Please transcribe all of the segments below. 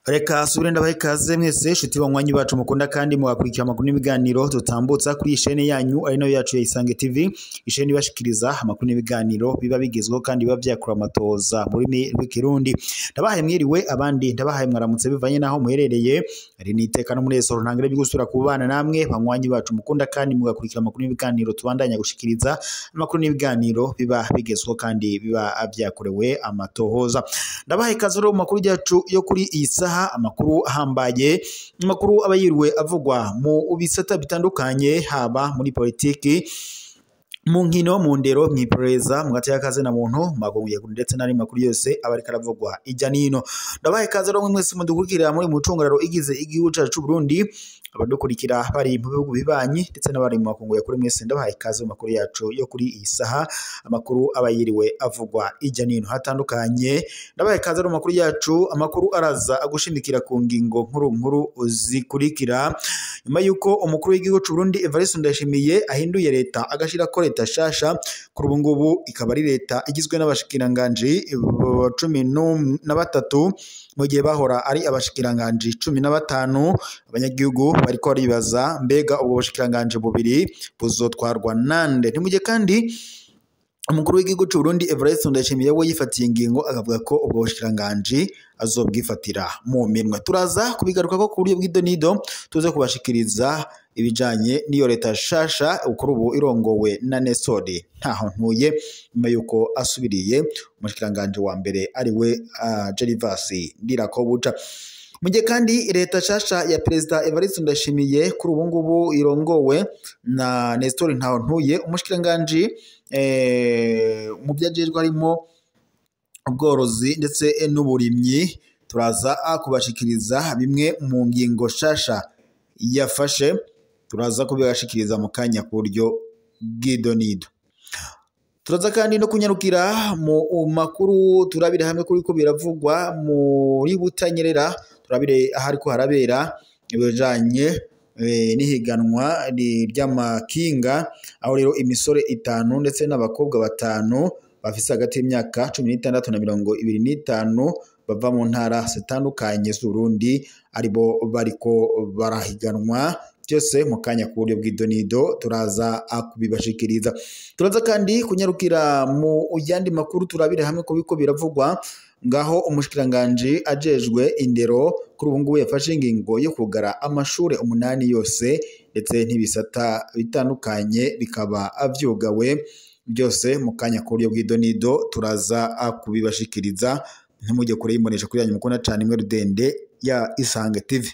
Reka subire ndabahe ikaze mwese shuti banywanyi bacu mukunda kandi mugakurikira amakuru n'ibiganiro tutambutsa kuri ishene yanyu ari nayo yacu ya Isange TV, ishene ibashikiriza amakuru n'ibiganiro biba bigezweho kandi biba vyakura amatoza mu rurimi rw'ikirundi. Ndabahaye mwiriwe abandi ndabahaye mwaramutse bivanye naho muherereye. Ari niteka n'umunezero ntangire bigusura kubana namwe banywanyi bacu mukunda kandi mugakurikira amakuru n'ibiganiro tubandanya gushikiriza amakuru n'ibiganiro biba bigezweho kandi biba vyakorewe amatohoza. Ndabahaye ikaze rero mu makuru yacu yo kuri iyi saha, amakuru ahambaye, amakuru aba yiriwe avugwa mu bisata bitandukanye, haba muri politiki, mu nkino, mu ndero, mw'iperereza, mu gateka kaze na muntu, magongo ndetse n'andi makuru yose aba ariko aravugwa ijya nino. Ndabahaye ikaze rero mwese mudukurikira muri mucungararo igize igihugu cacu c'u Burundi, abadukurikira bari mu bihugu bibanyi ndetse n'abari mu makungu ya kuri mwese, ndabahaye ikaze mu makuru yacu yo kuri iyi saha, amakuru aba yiriwe avugwa ijya nino hatandukanye. Ndabahaye ikaze rero mu makuru yacu, amakuru araza agushimikira ku ngingo nkuru nkuru zikurikira. Nyuma yuko umukuru w'igihugu c'u Burundi Evariste Ndayishimiye ahinduye leta agashirako leta shasha, kuri ubu ngubu ikaba ari leta igizwe n'abashikiranganji 13 mu gihe bahora ari abashikiranganji 15. Abanyagihugu bariko baribaza mbega ubwo bushikiranganji bubiri buzotwarwa nande? Ntimujye kandi umukuru w'igihugu c'u Burundi Evariste Ndayishimiye we yifatiye ingingo akavuga ko ubwo bushikiranganji azobwifatira mu minwe. Turaza kubigarukako ku buryo bw'idonido, tuze kubashikiriza ibijanye n'iyo leta shasha kuri ubu irongowe na Nestor Ntahontuye, nyuma yuko asubiriye umushikiranganji wa mbere ariwe Gervas Ndirakobuca. Mu gihe kandi leta shasha ya Perezida Evariste Ndayishimiye kuri ubu ngubu irongowe na Nestor Ntahontuye, umushikiranganji mu vyajejwe harimo ubworozi ndetse n'uburimyi, turaza kubashikiriza bimwe mu ngingo shasha yafashe, turaza kubibashikiriza mu kanya ku buryo bw'idonido. Turaza kandi no kunyarukira mu makuru turabire hamwe kuri ko biravugwa muri Butanyerera, turabire ahariko harabera ibijanye n'ihiganwa ry'amakinga, aho rero imisore 5 ndetse n'abakobwa 5 bafise hagati y'imyaka 16 na 25 bava mu ntara zitandukanye z'Uburundi aribo bariko barahiganwa. Byose mu kanya ku buryo bw'idonido turaza kubibashikiriza. Turaza kandi kunyarukira mu yandi makuru turabire hamwe ko biko biravugwa ngaho umushikiranganji ajejwe indero kuri ubu ngubu yafashe ingingo yo kugara amashure 8 yose ndetse n'ibisata bitandukanye bikaba vyugawe. Byose mu kanya ku buryo bw'idonido turaza kubibashikiriza. Ntimujye kure y'imbonesha kuri yanyu mukunda cane imwe rudende ya Isange TV.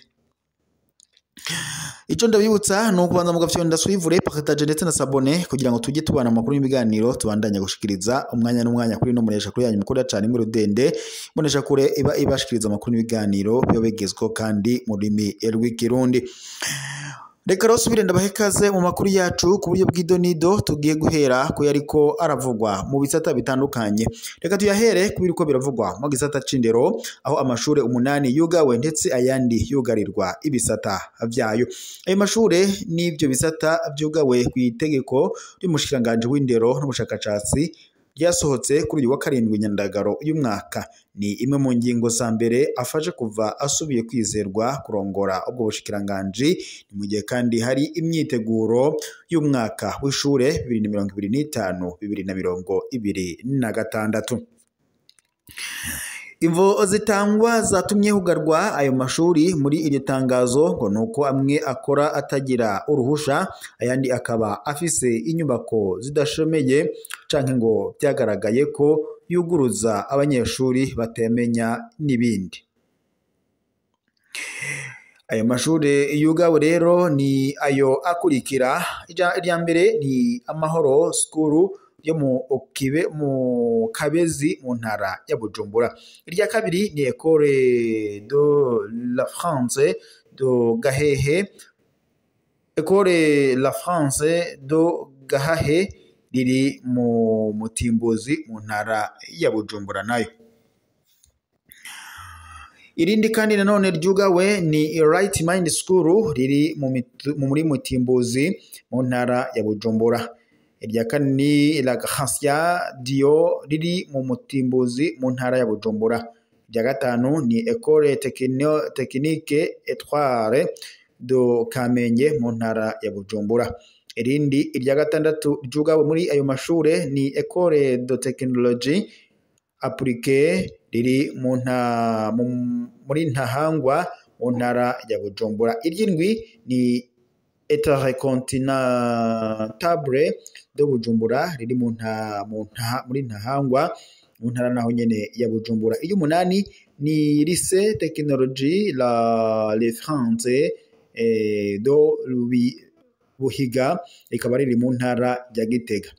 Ico ndabibutsa ni ukubanza mugafyonda suivre, partage ndetse na s'abonner kugira ngo tujye tubana amakuru n'ibiganiro tubandanya gushikiriza umwanya n'umwanya kuri no munesha kuri yanyu mukunda cane imwe rudende. Imbonesha kure iba ibashikiriza amakuru n'ibiganiro biba bigezweho kandi mu rurimi rw'ikirundi. Reka rero subire ndabahe ikaze mu makuru yacu ku buryo bw'idonido, tugiye guhera ku yariko aravugwa mu bisata bitandukanye. Reka tuyahere ku biriko biravugwa mu gisata c'indero, aho amashure 8 yugawe ndetse ayandi yugarirwa ibisata vyayo. Ayo mashure n'ivyo bisata vyugawe kw'itegeko ry'umushikiranganji w'indero n'ubushakashatsi ryasohotse kuri uyu wa 7 Nyandagaro y'umwaka. Ni imwe mu ngingo za mbere afashe kuva asubiye kwizerwa kurongora ubwo bushikiranganji. Ni mu gihe kandi hari imyiteguro y'umwaka w'ishure 2025 2026. Imvo zitangwa zatumye hugarwa ayo mashuri muri iryo tangazo ngo nuko amwe akora atagira uruhusha, ayandi akaba afise inyubako zidashemeye, canke ngo byagaragaye ko yuguruza abanyeshuri batemenya n'ibindi. Ayo mashuri yugawe rero ni ayo akurikira. Irya mbere ni Amahoro School yo mu Kibe mu Kabezi mu ntara ya Bujumbura. Irya kabiri ni Ecole de la France de Gahehe, Ecole la France de Gahahe riri mu Mutimbuzi mu ntara ya Bujumbura nayo. Irindi kandi nanone ryugawe ni Right Mind School riri muri Mutimbuzi mu ntara ya Bujumbura. Irya kane ni La Gracia Dio riri mu Mutimbuzi mu ntara ya Bujumbura. Irya gatanu ni Ecole Technique Etoile do Kamenge mu ntara ya Bujumbura. Irindi irya gatandatu ryugawe muri ayo mashure ni Ecole de Technologie Appliquée riri muri Ntahangwa mu ntara ya Bujumbura. Iry'indwi ni Intercontinentale de Bujumbura riri muri Ntahangwa mu ntara naho nyene ya Bujumbura. Iy'umunani ni Lycée Technologie la Les France do Buhiga rikaba riri mu ntara ya Gitega.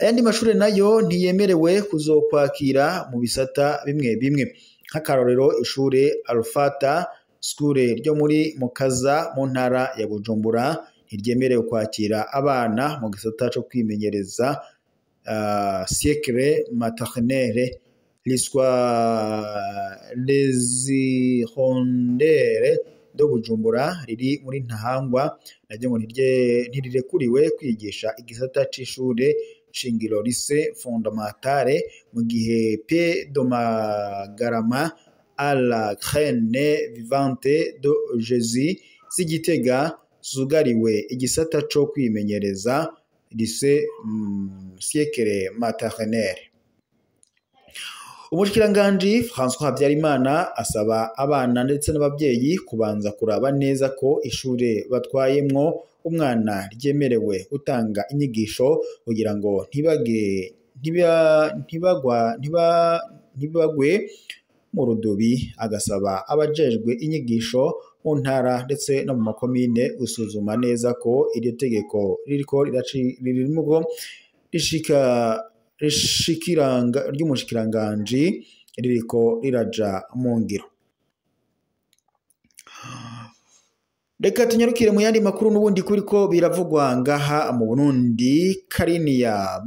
Ayandi mashure nayo ntiyemerewe kuzokwakira mu bisata bimwe bimwe, nk'akarorero ishure Alfata School ryo muri Mukaza mu ntara ya Bujumbura ntiryemerewe kwakira abana mu gisata co kwimenyereza siècle maternelle liswa Les Hirondelles de Bujumbura riri muri Ntahangwa naryo ngo ntirirekuriwe kwigisha igisata c'ishure shingiro lycée fondamentale, mu gihe P de Magarama à la Graine Vivante de Jésus z'Igitega zugariwe igisata co kwimenyereza lycée siècle maternelle. Umushikiranganji François Habyarimana asaba abana ndetse n'ababyeyi kubanza kuraba neza ko ishure batwayemwo umwana ryemerewe gutanga inyigisho kugira ngo ntibagwe mu rudubi. Agasaba abajejwe inyigisho mu ntara ndetse no mu makomine gusuzuma neza ko iryo tegeko ririko ririmwo rishikiranga ry'umushikiranganji ririko riraja mu ngiro. Reka tunyarukire mu yandi makuru n'ubundi kuriko biravugwa ngaha mu Burundi. Kariniya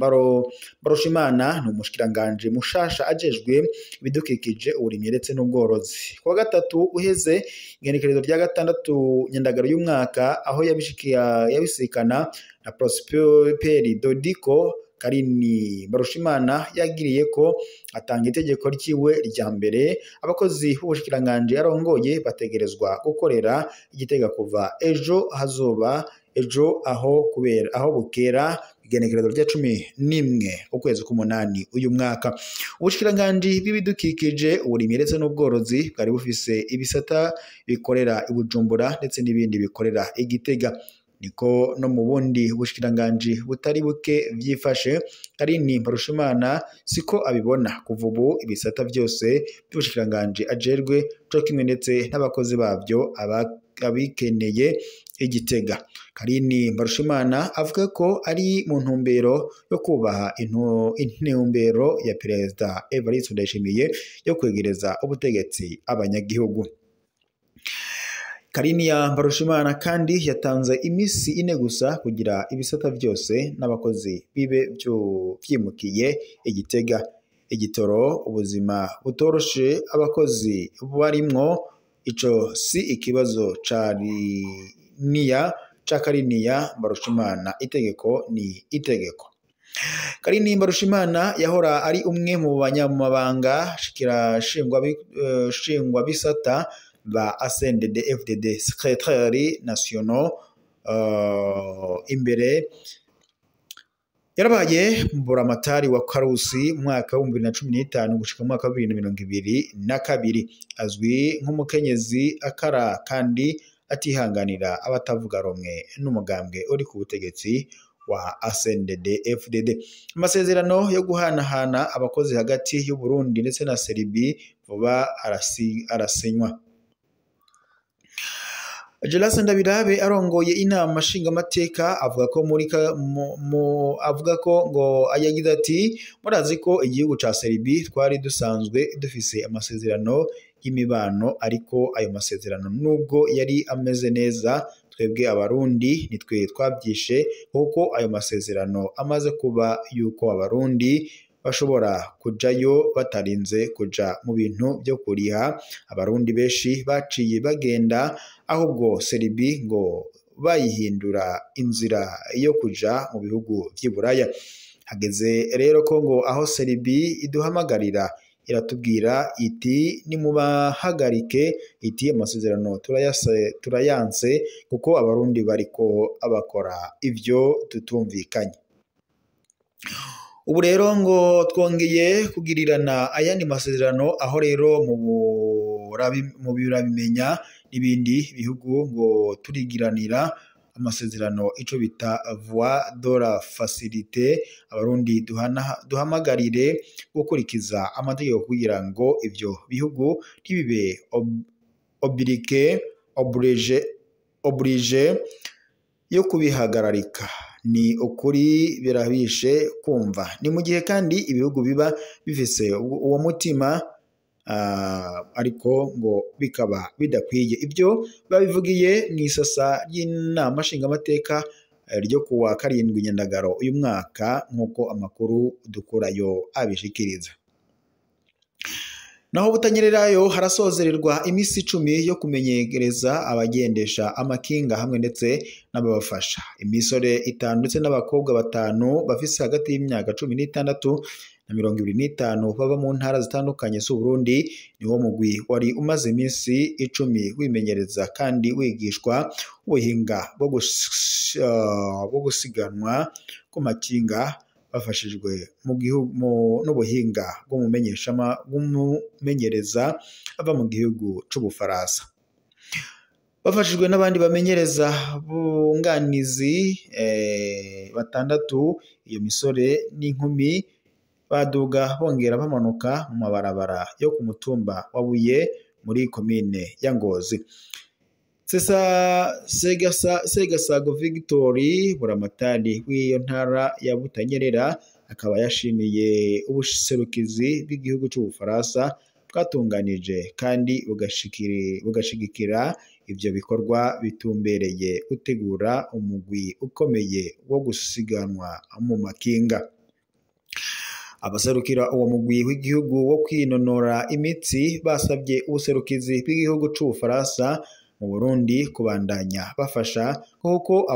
Barushimana ni umushikiranganje mushasha ajejwe ibidukikije, uburimyi ndetse n'ubworozi. Kuwa gatatu uheze igenekerezo rya 6 Nyandagaro y'umwaka, aho yabisikana na Prosper Dodiko, Karini Barushimana yagiriye ko atanga itegeko ryiwe rya mbere. Abakozi b'ubushikiranganje arongoye bategerezwa gukorera Igitega kuva ejo hazoba ejo aho kubera aho bukera igenekerezo rya 11 ukwezi k'umunani uyu mwaka. Ubushikiranganje bw'ibidukikije, uburimyi ndetse n'ubworozi bwari bufise ibisata bikorera i Bujumbura ndetse n'ibindi bikorera Igitega. Niko no mu bundi bushikiranganji butari buke vyifashe. Karini Barushimana siko abibona. Kuva ubu ibisata vyose by'ubushikiranganji ajerwe co kimwe ndetse n'abakozi babyo abikeneye Igitega. Karini Barushimana avuga ko ari mu ntumbero yo kubaha intumbero ya Perezida Evariste Ndayishimiye yo kwegereza ubutegetsi abanyagihugu. Kariniya Mbarushimana kandi yatanze imisi 4 gusa kugira ibisata vyose n'abakozi bibe vyimukiye Igitega. Igitoro ubuzima butoroshe abakozi barimwo, ico si ikibazo ca Kariniya Mbarushimana, itegeko ni itegeko. Karini Mbarushimana yahora ari umwe mu banyamabanga shingwa bisata ba ACNDD FDD secrétaire national imbere yarabaye mburamatari wa Karusi mu mwaka wa 2015 gushika mu mwaka wa 2022. Azwi nk'umukenyezi akara kandi atihanganira abatavuga rumwe n'umugambwe uri ku butegetsi wa ACNDD FDD. Amasezerano yo guhanahana abakozi hagati y'u Burundi ndetse na Serbie vuba arasinywa. Gelase Ndabirabe arongoye inama nshingamateka avuga ko avuga ko ngo yagize ati murazi ko igihugu ca Serbie twari dusanzwe dufise amasezerano y'imibano, ariko ayo masezerano nubwo yari ameze neza twebwe abarundi nitwe twabyishe, kuko ayo masezerano amaze kuba yuko abarundi bashobora kujayo batarinze kuja mu bintu byo kuriha. Abarundi benshi baciye bagenda, ahubwo Serbie ngo bayihindura inzira yo kuja mu bihugu vy'iburaya. Hageze rero ko ngo aho Serbie iduhamagarira iratubwira iti nimubahagarike, iti amasezerano turayanse kuko abarundi bariko abakora ivyo tutumvikanye. Ubu rero ngo twongeye kugirirana ayandi masezerano, aho rero mu birabimenya n'ibindi bihugu ngo turigiranira amasezerano ico bita voie de la facilité. Abarundi duhamagarire gukurikiza amategeko kugira ngo ivyo bihugu ntibibe oblige yo kubihagararika. Ni ukuri birabishe kumva. Ni mu gihe kandi ibihugu biba bifise uwo mutima ariko ngo bikaba bidakwiye. Ibyo babivugiye mu isasa ry'inama nshingamateka ryo kuwa 7 Nyandagaro uyu mwaka, nk'uko amakuru dukurayo abishikiriza. Naho Butanyererayo harasozererwa imisi 10 yo kumenyereza abagendesha amakinga hamwe ndetse n'ababafasha. Imisore 5 ndetse n'abakobwa 5 bafise hagati y'imyaka 16 na 25 baba mu ntara zitandukanye z'u Burundi niwo mugwi wari umaze iminsi 10 wimenyereza kandi wigishwa ubuhinga bwo gusiganwa ku makinga bafashijwe mu gihugu n'ubuhinga bw'umumenyereza ava mu gihugu c'Ubufaransa. Bafashijwe n'abandi bamenyereza bunganizi 6, iyo misore n'inkumi baduga bongera bamanuka mu mabarabara yo ku mutumba wa Buye muri komine ya Ngozi. Segasago Victory buramatari w'iyo ntara ya Butanyerera akaba yashimiye ubuserukizi bw'igihugu c'Ubufaransa bwatunganije kandi bugashigikira ivyo bikorwa bitumbereye gutegura umugwi ukomeye wo gusiganwa mu makinga. Abaserukira uwo mugwi w'igihugu wo kwinonora imitsi basabye ubuserukizi bw'igihugu c'Ubufaransa mu Burundi kubandanya bafasha kuko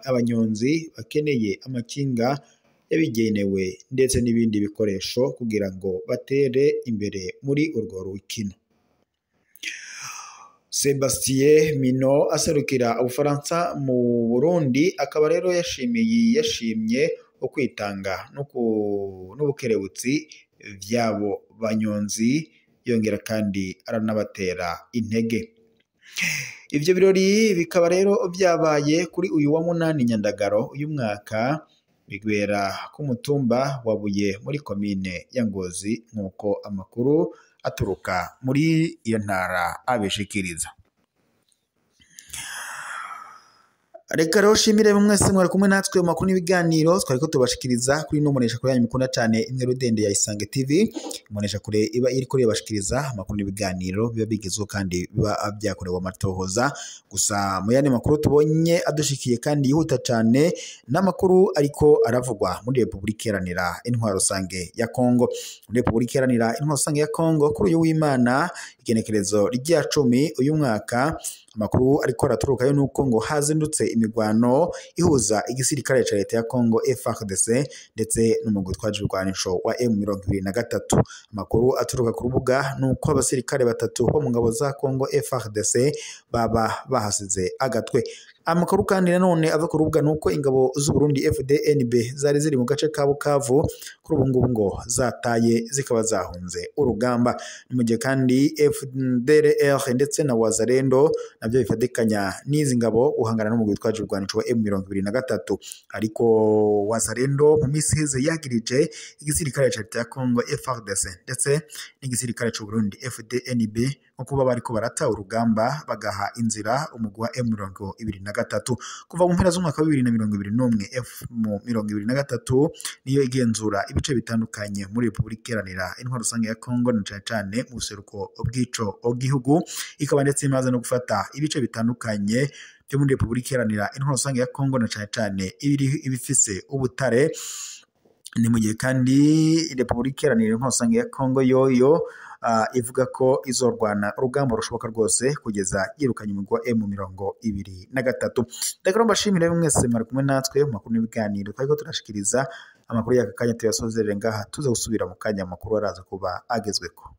abanyonzi bakeneye amakinga yabigenewe ndetse n'ibindi bikoresho kugira ngo batere imbere muri urwo rukino. Sebastien Mino aserukira Ubufaransa mu Burundi akaba rero yashimye ukwitanga n'ubukerebutsi vy'abo banyonzi, yongera kandi aranabatera intege. Ivyo birori bikaba rero vyabaye kuri uyu wa 8 Nyandagaro uyu mwaka, bigwera ku mutumba wa Buye muri komine ya Ngozi, nk'uko amakuru aturuka muri iyo ntara abishikiriza. Reka rero shimire mwese mwari kumwe natwe mu makuru n'ibiganiro twariko tubashikiriza kuri ino mbonesha kure yanyu mukunda cyane imwe rudende ya Isange TV. Imbonesha kure iba iriko irabashikiriza amakuru n'ibiganiro biba bigezweho kandi biba byakorewe amatohoza. Gusa mu yandi makuru tubonye adushikiye kandi yihuta cyane n'amakuru ariko aravugwa muri Republika Iharanira Intwaro Rusange ya Kongo. Muri Republika Iharanira Intwaro Rusange ya Kongo kuri uyu w'Imana igenekerezo rya 10 uyu mwaka, amakuru ariko araturukayo nuko ngo hazindutse imigwano ihuza igisirikare ca leta ya Kongo FARDC ndetse n'umugwi twaje urwanisho wa M23. Amakuru aturuka ku rubuga nuko abasirikare 3 bo mu ngabo za Kongo FARDC baba bahasize agatwe. Amakuru kandi nanone ava ku rubuga nuko ingabo z'u Burundi FDNB zari ziri mu gace ka Bukavu kuri ubu ngubu ngo zataye zikaba zahunze urugamba. Ni mu gihe kandi FDLR ndetse na Wazalendo nabyo bifatikanya n'izi ngabo guhangana n'umugwi twaje urwanisho wa M23. Ariko Wazalendo mu minsi iheze yagirije igisirikare ca leta ya Kongo FARDC ndetse n'igisirikare c'u Burundi FDNB nko kuba bariko barata urugamba bagaha inzira umugwi wa M23. Kuva mu mpera z'umwaka wa 2021 M23 niyo igenzura ibice bitandukanye muri Republika Iharanira Intwaro Rusange ya Kongo na cane cane mu buseruko bw'ico gihugu, ikaba ndetse imaze no gufata ibice bitandukanye byo muri Republika Iharanira Intwaro Rusange ya Kongo na cane cane ibifise ubutare. Ni mu gihe kandi Republika Iharanira Intwaro Rusange ya Kongo yoyo ivuga ko izorwana urugamba rushoboka rwose kugeza yirukanye umugwi wa M23. Ndakora mbashimire mwese mwari kumwe natwe mu makuru n'ibiganiro twariko turashikiriza. Amakuru y'aka kanya tuyasozerere ngaha, tuza gusubira mu kanya amakuru araza kuba agezweko.